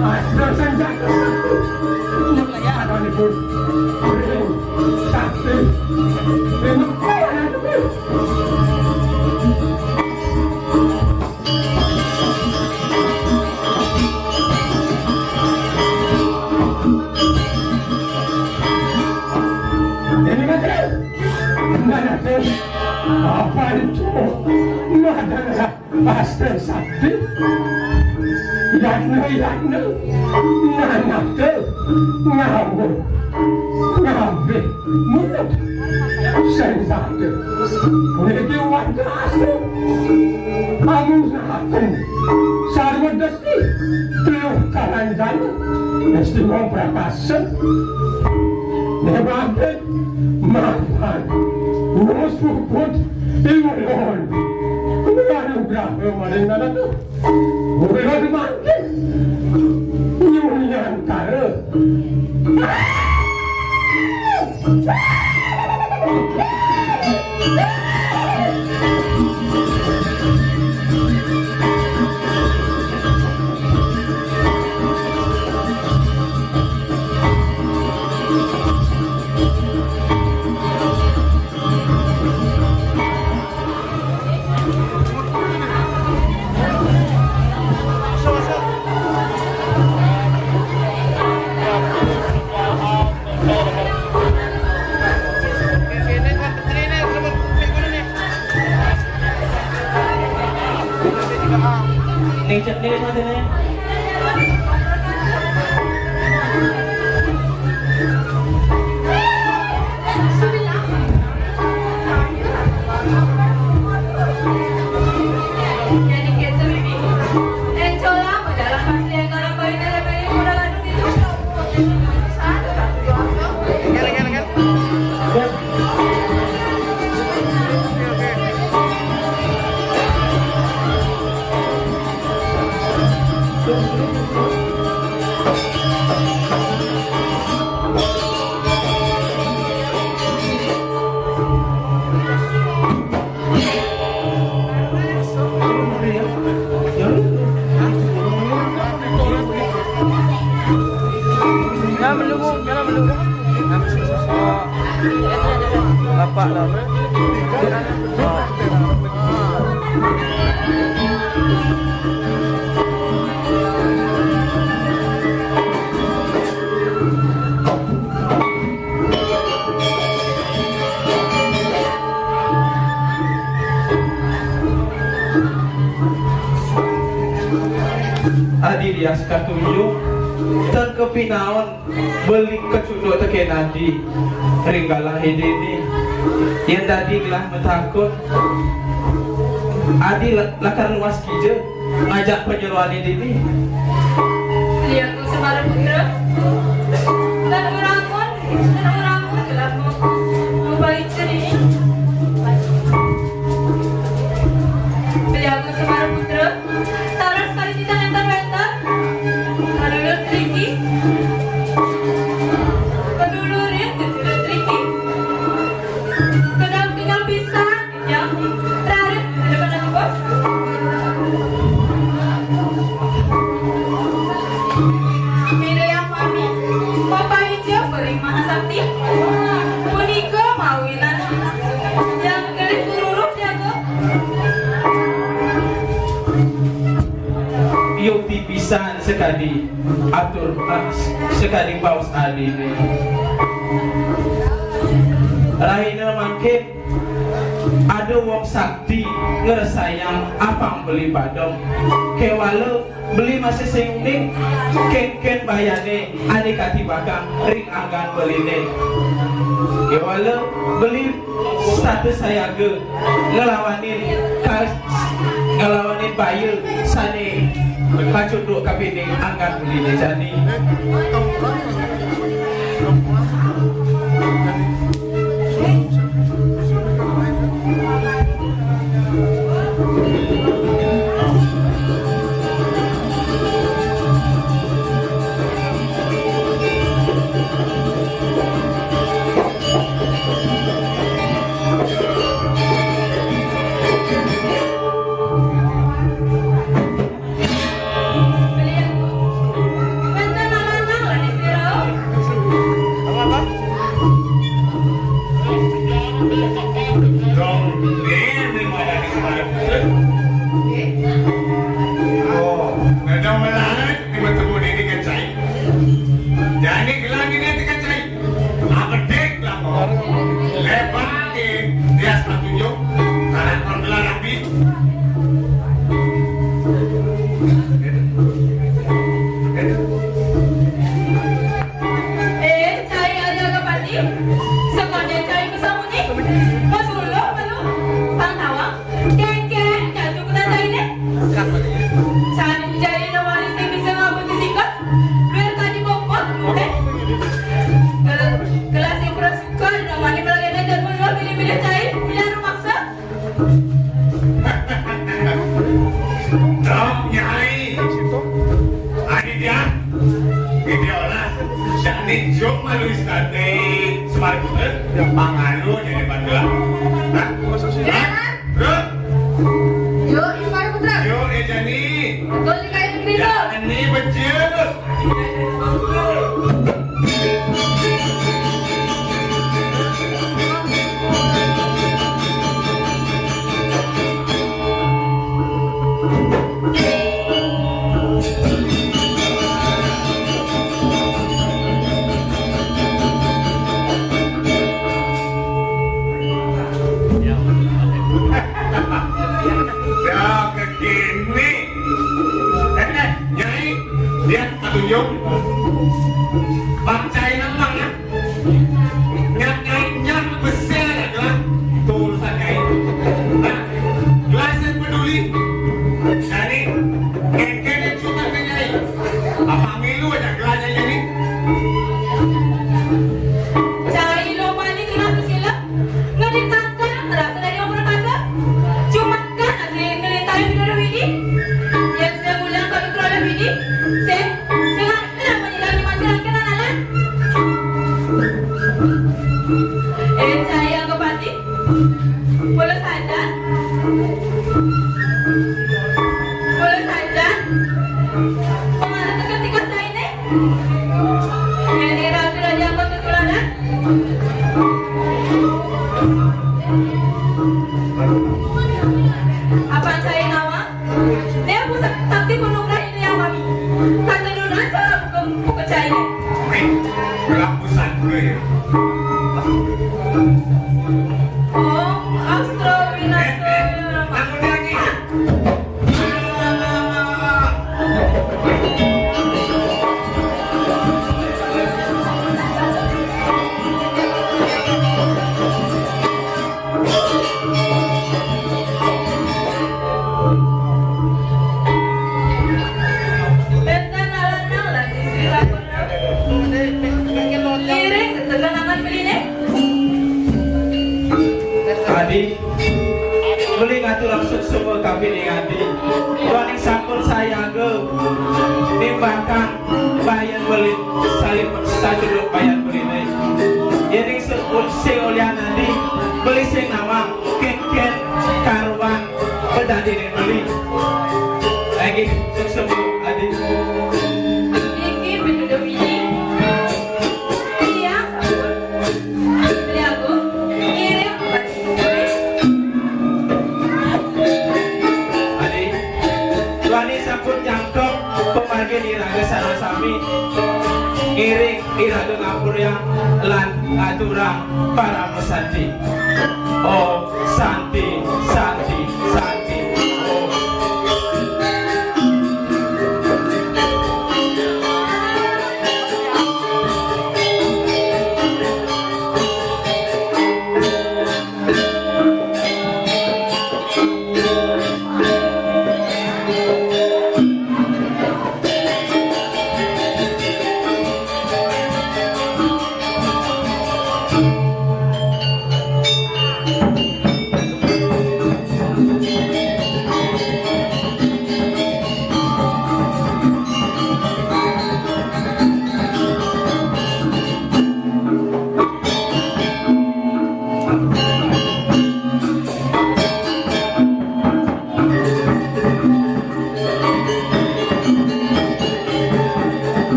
Asal senjata satu. Ada libur. Sakti. Memang Nah, nah, tuh. Apa itu? Nah, nah, nah. Pasti sakti. Yatna, yatna. Nah, nah, tuh. Ngawur. Ngabih. Munut. Sensate. Puniki wantah asli. Amun saken. Sarwa Telu kalanjana, esti wong prakasen. Newagin, mapan, wus puput, iwulon. Nganugraha maring Narada. Ulun mangkin, nyunyantara. Nih, cek nih, cek nih. Jangan melungu, jangan melungu. Bapak lah. Adi rias katunjuk, ten kepinaon beli kecunduk teken adi ring galah idini. Yen dadi gelah matakon, adi la-, lakar luas kija ngajak panyeroan idini. Lihat Semara Putra, dan urangun, dan urangun gelah mau, mau baik ke dini. Lihat Semara Putra, Taras kali kita nenten wenten. Kadulur triki. Kadulur ya, kadulur triki. Kadang tinggal pisah, ya. Raris di depan aku, Bos. Beda yang mami. Bapak hijau beri maha sakti. Punika mawinan. Yang kelih tururut ya, Bu. Yukti pisan sekadi atur, ah, sekadi paus adine. Rahina mangkin ada wong sakti ngresayang apang beli padem. Kewala beli masih sing uning, kenken bayane ane katibakang ring anggan beline. Kewala beli satu sayaga ngelawanin ka-, ngelawanin baya sane kacunduk kapining angkat beli jani. Oh, nggak ada melarang di bertemu ini kan, Cai? Jadi, gelang ini kan, Cai? Apa dek lah, kok? Lepas Ini Pandra. Hah? Hah? Bro? Yo, Ismail Putra. Yo, eh, Jani. Betul, di kayu begitu. Ya, ini becil. Ya, kekini. Eh, eh, Nyai, lihat petunjuk. Bang Cai nang mana? Nyak, nyak, nyak, besar aja lah. Tuh urusan Nyai. Nah, gelas yang peduli. Nah, nih, ngengkeng yang suka ke Nyai. Apa milu aja gelasnya ini? Cai lo paling kena sila. Nggak ditangkap, merasa dari orang perkasa. Cuma kan asli militer di dalam ini. Yang saya bilang kalau terlalu ini, saya, saya kenapa tidak dimajukan kenalan? Eh, saya ke Pati. Boleh saja. Boleh saja. Pengaruh ketika saya ini. Jadi ratu raja apa ketularan? Apa saya nawang? Dia pusat sakti penuh ini yang kami. Kata Nuna cara buka buka cai. Oke, berlaku satu ya. Oh, Astro Winastra. Namun lagi. Adi, beli ngatur langsung semua kami nih, Adi. Tuan yang sampun saya ke nimbangkan bayan beli, salib satu dulu bayan beli nih. Jadi se-, se olian nanti beli sing nama kengken karuan pedadi nih beli. Lagi semua, Adi. Iki bener-bener ini. Iya, sampun. Beli aku, ngirim. Adi, tuani sampun nyangkep pemargin iraga sareng sami. Ngiring iraga ngapuryang lan ngaturang parama santi. Om Santi, Santi, Santi, Om.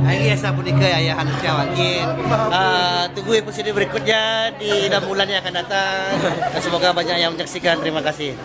Nah, ini ya, sapunika ya, ya, anu, ya, mungkin, eh, tunggu episode berikutnya di enam bulan yang akan datang. Dan semoga banyak yang menyaksikan. Terima kasih.